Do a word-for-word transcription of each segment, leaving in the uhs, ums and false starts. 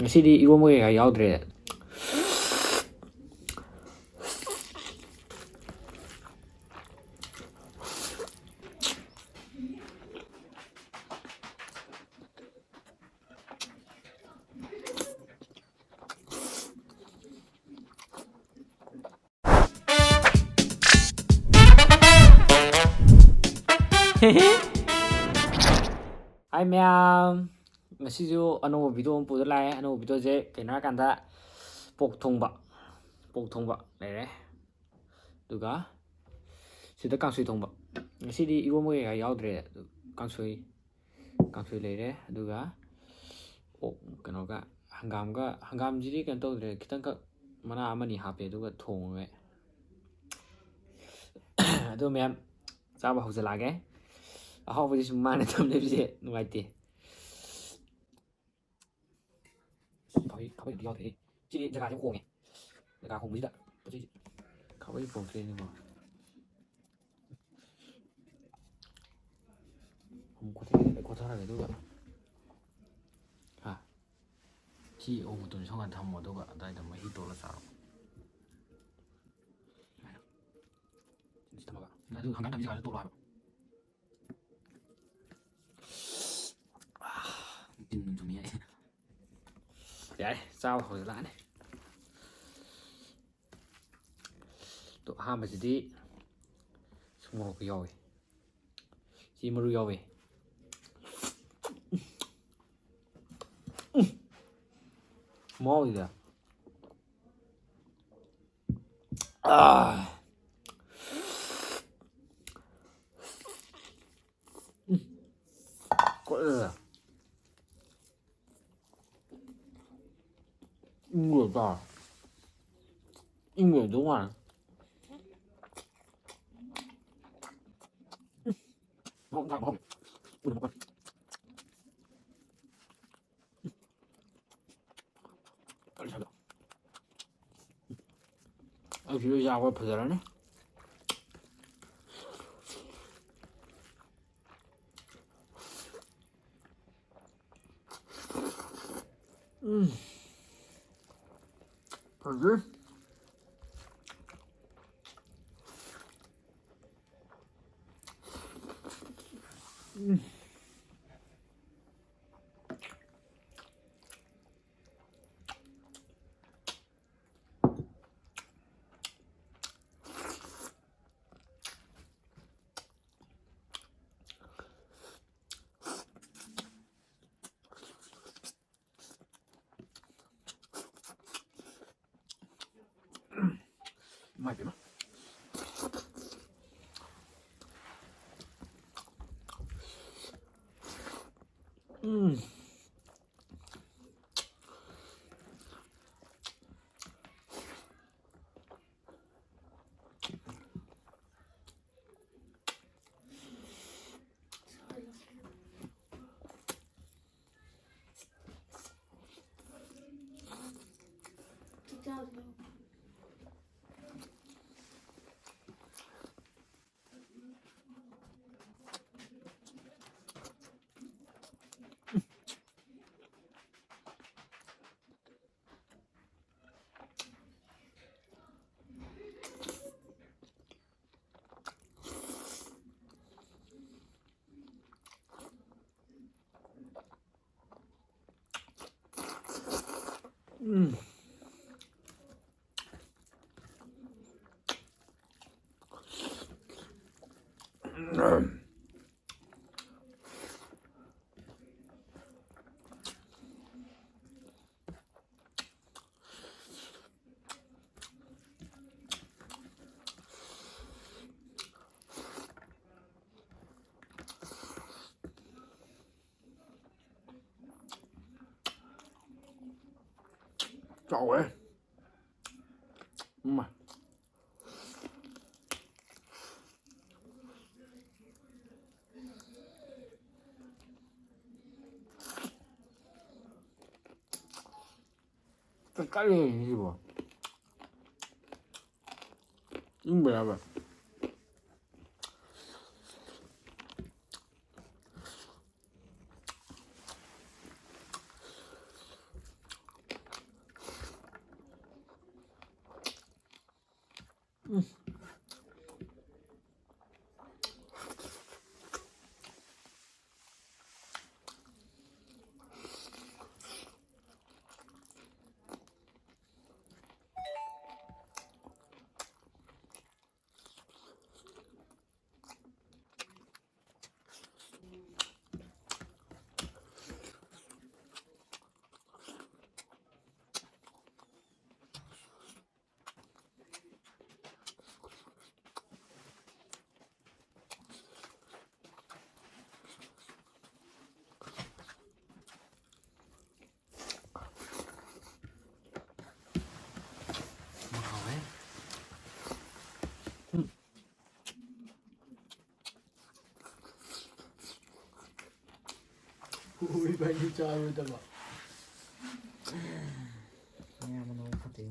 ꯉꯁꯤꯗꯤ ꯏꯔꯣꯝꯕ ꯀꯩꯀꯥ ꯌꯥꯎꯗ꯭ꯔꯦ꯫ ꯍꯥꯏ ꯃꯌꯥꯝ, ꯉꯁꯤꯁꯨ ꯑꯅꯧꯕ ꯚꯤꯗꯤꯑꯣ ꯑꯃ ꯄꯨꯗ ꯂꯥꯛꯑꯦ꯫ ꯑꯅꯧꯕ ꯚꯤꯗꯤꯑꯣꯁꯦ ꯀꯩꯅꯣ ꯍꯥꯏꯔꯀꯥꯟꯗ, ꯄꯣꯛ ꯊꯣꯡꯕ, ꯄꯣꯛ ꯊꯣꯡꯕ ꯂꯩꯔꯦ, ꯑꯗꯨꯒ ꯁꯤꯗ ꯀꯥꯡꯁꯣꯏ ꯊꯣꯡꯕ꯫ ꯉꯁꯤꯗꯤ ꯏꯔꯣꯝꯕ ꯀꯩꯀꯥ ꯌꯥꯎꯗ꯭ꯔꯦ, ꯑꯗꯨ ꯀꯥꯡꯁꯣꯏ, ꯀꯥꯡꯁꯣꯏ ꯂꯩꯔꯦ, ꯑꯗꯨꯒ ꯑꯣꯛ ꯀꯩꯅꯣꯒ, ꯍꯪꯒꯥꯝꯒ, ꯍꯪꯒꯥꯝꯁꯤꯗꯤ ꯀꯩꯅꯣ ꯇꯧꯗ꯭ꯔꯦ, ꯈꯤꯇꯪꯈꯛ ꯃꯅꯥ ꯑꯃꯅꯤ ꯍꯥꯞꯄꯦ, ꯑꯗꯨꯒ ꯊꯣꯡꯉꯦ꯫ ꯑꯗꯣ ꯃꯌꯥꯝ, ꯆꯥꯕ ꯍꯧꯖꯤꯜꯂꯛꯑꯒꯦ꯫ ꯑꯍꯥꯎꯕꯁꯤ ꯁꯨꯝ ꯃꯥꯡꯗ ꯊꯝ ꯂꯩꯕꯁꯦ ꯅꯨꯡꯉꯥꯏꯇꯦ꯫ ꯈꯥꯕꯩ, ꯈꯥꯕꯩ ꯑꯝꯇ ꯌꯥꯎꯗ꯭ꯔꯦꯍꯦ꯫ ꯁꯤ ꯖꯒꯥꯁꯦ ꯍꯣꯡꯉꯦ꯫ ꯖꯒꯥ ꯍꯣꯡꯕꯁꯤꯗ ꯄꯣꯠ ꯆꯩꯁꯦ꯫ ꯈꯥꯕꯩ ꯄꯨꯔꯛꯇ꯭ꯔꯦꯅꯦꯀꯣ꯫ ꯑꯃꯨꯛ ꯈꯣꯠꯊꯔꯒꯦ, ꯈꯣꯠꯊꯔꯒꯦ ꯑꯗꯨꯒ꯫ ꯍꯥ? ꯁꯤ ꯑꯣꯛ ꯃꯇꯨꯝ ꯁꯣꯝ ꯀꯥꯟꯗ ꯊꯝꯃꯣ, ꯑꯗꯨꯒ ꯑꯗꯥꯏꯗ ꯃꯍꯤ ꯇꯣꯠꯂ ꯆꯥꯔꯣ꯫ ꯁꯨꯃꯥꯏꯅ꯫ ꯁꯤ ꯊꯝꯃꯒ꯫ ꯑꯗꯨ ꯍꯪꯒꯥꯝ ꯊꯝꯕꯤ ꯖꯒꯥꯗ ꯇꯣꯠꯂꯣ ꯍꯥꯏꯕ꯫ ꯇꯤꯟ ꯑꯗꯨꯝ ꯆꯨꯝꯃꯤ ꯌꯥꯏ꯫ ꯌꯥꯔꯦ, ꯆꯥꯕ ꯍꯧꯖꯤꯜꯂꯛꯑꯅꯤ꯫ ꯑꯗꯣ ꯑꯍꯥꯟꯕꯁꯤꯗꯤ ꯁꯨ ꯃꯣꯔꯣꯛ ꯌꯥꯎꯏ꯫ ꯁꯤ ꯃꯔꯨ ꯌꯥꯎꯏ꯫ ꯃꯍꯥꯎꯁꯤꯗ꯫ ꯑꯥ꯫ ꯎꯝ꯫ ꯀꯣꯠꯂꯒ꯫ ꯏꯪꯕ ꯇꯥꯔꯦ꯫ ꯏꯪꯕ ꯑꯣꯏꯗꯧ ꯃꯥꯜꯂꯦ꯫ ꯑꯩ ꯁꯤꯗ ꯌꯥꯎꯕ ꯐꯖꯔꯅꯤ꯫ ꯎꯝ꯫ ꯐꯖꯩ꯫ ꯎꯝ꯫ ꯏꯃꯥꯏ ꯄꯦꯝꯃ꯫ ꯎꯝ꯫ ꯎꯝ꯫ ꯆꯥꯎꯋꯦ꯫ ꯎꯝ꯫ ꯀꯥꯏꯗꯩꯅꯣ ꯁꯤꯕꯣ? ꯏꯪꯕ ꯌꯥꯕ꯫ ꯎꯏꯕ ꯍꯥꯏꯗꯤ ꯆꯥꯔꯣꯏꯗꯕ꯫ ꯃꯌꯥꯝ ꯃꯅꯥꯎ ꯐꯠꯇꯦ꯫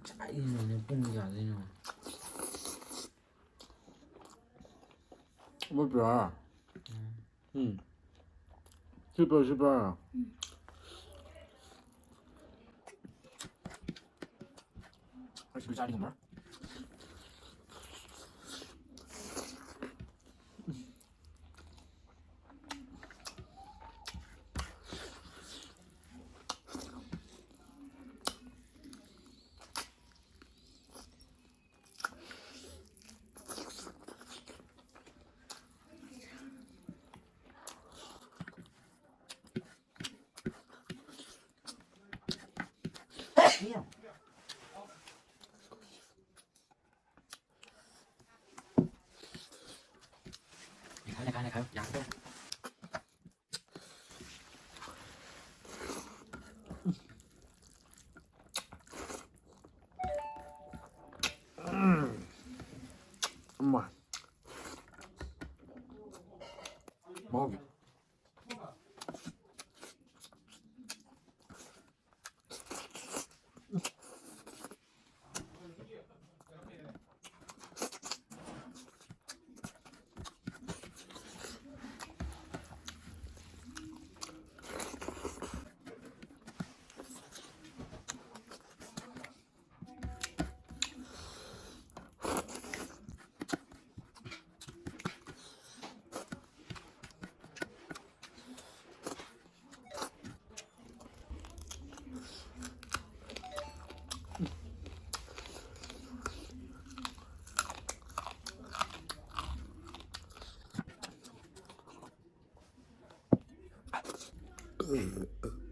ꯆꯥꯛꯏꯅꯦ ꯄꯨꯡ ꯀꯌꯥꯗꯩꯅꯣ? ꯃꯣꯏ ꯄꯨꯔꯥ꯫ ꯎꯝ꯫ ꯁꯤꯄꯔ, ꯁꯤꯄꯔ꯫ ꯑꯩꯁꯨ ꯆꯥꯅꯤꯡꯕ꯭ꯔꯥ? ꯑꯃ꯫ ꯃꯍꯥꯎꯗꯤ꯫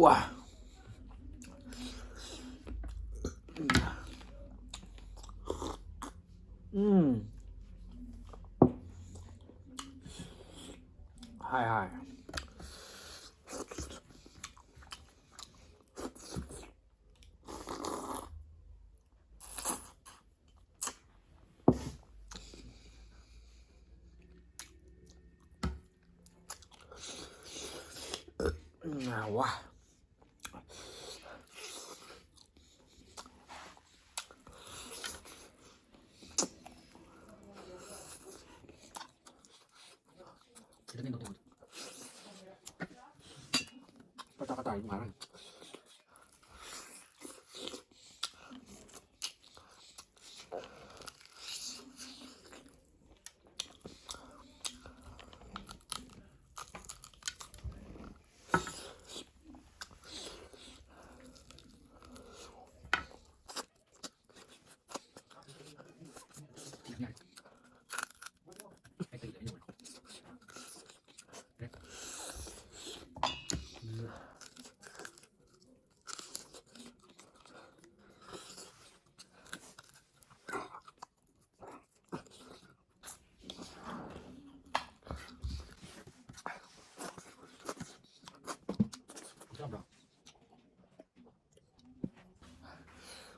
ꯋꯥ꯫ ꯎꯝ꯫ ꯍꯥꯏ, ꯍꯥꯏ꯫ ꯎꯝ, ꯋꯥ꯫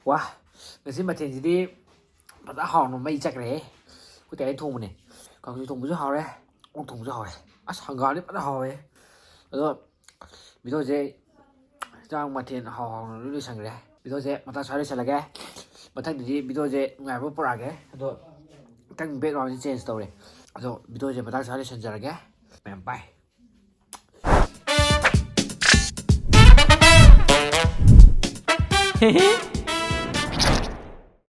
ꯋꯥ, ꯉꯁꯤ ꯃꯊꯦꯜꯁꯤꯗꯤ ꯐꯖꯅ ꯍꯥꯎꯅ ꯃꯩ ꯆꯠꯈ꯭ꯔꯦꯍꯦ꯫ ꯑꯩꯈꯣꯏ ꯇꯌꯥꯏ ꯊꯣꯡꯕꯅꯦ꯫ ꯀꯥꯡꯁꯣꯏ ꯊꯣꯡꯕꯁꯨ ꯍꯥꯎꯔꯦ, ꯑꯣꯛ ꯊꯣꯡꯕꯁꯨ ꯍꯥꯎꯔꯦ꯫ ꯑꯁ, ꯍꯪꯒꯥꯝꯗꯤ ꯐꯖꯅ ꯍꯥꯎꯋꯦ꯫ ꯑꯗꯣ ꯚꯤꯗꯤꯑꯣꯁꯦ ꯆꯥꯛ ꯃꯊꯦꯜ ꯍꯥꯎ ꯍꯥꯎꯅ ꯂꯣꯏ ꯂꯣꯏꯁꯟꯈ꯭ꯔꯦ꯫ ꯚꯤꯗꯤꯑꯣꯁꯦ ꯃꯇꯥꯡ ꯁ꯭ꯋꯥꯏ ꯂꯣꯏꯁꯜꯂꯒꯦ꯫ ꯃꯊꯪꯗꯗꯤ ꯚꯤꯗꯤꯑꯣꯁꯦ ꯅꯨꯡꯉꯥꯏꯕ ꯄꯨꯔꯛꯑꯒꯦ꯫ ꯑꯗꯣ ꯈꯤꯇꯪ ꯕꯦꯛꯒ꯭ꯔꯥꯎꯟꯁꯦ ꯆꯦꯟꯖ ꯇꯧꯔꯦ꯫ ꯑꯗꯣ ꯚꯤꯗꯤꯑꯣꯁꯦ ꯃꯇꯥꯡ ꯁ꯭ꯋꯥꯏ ꯂꯣꯏꯁꯟꯖꯔꯒꯦ꯫ ꯃꯌꯥꯝ ꯕꯥꯏ꯫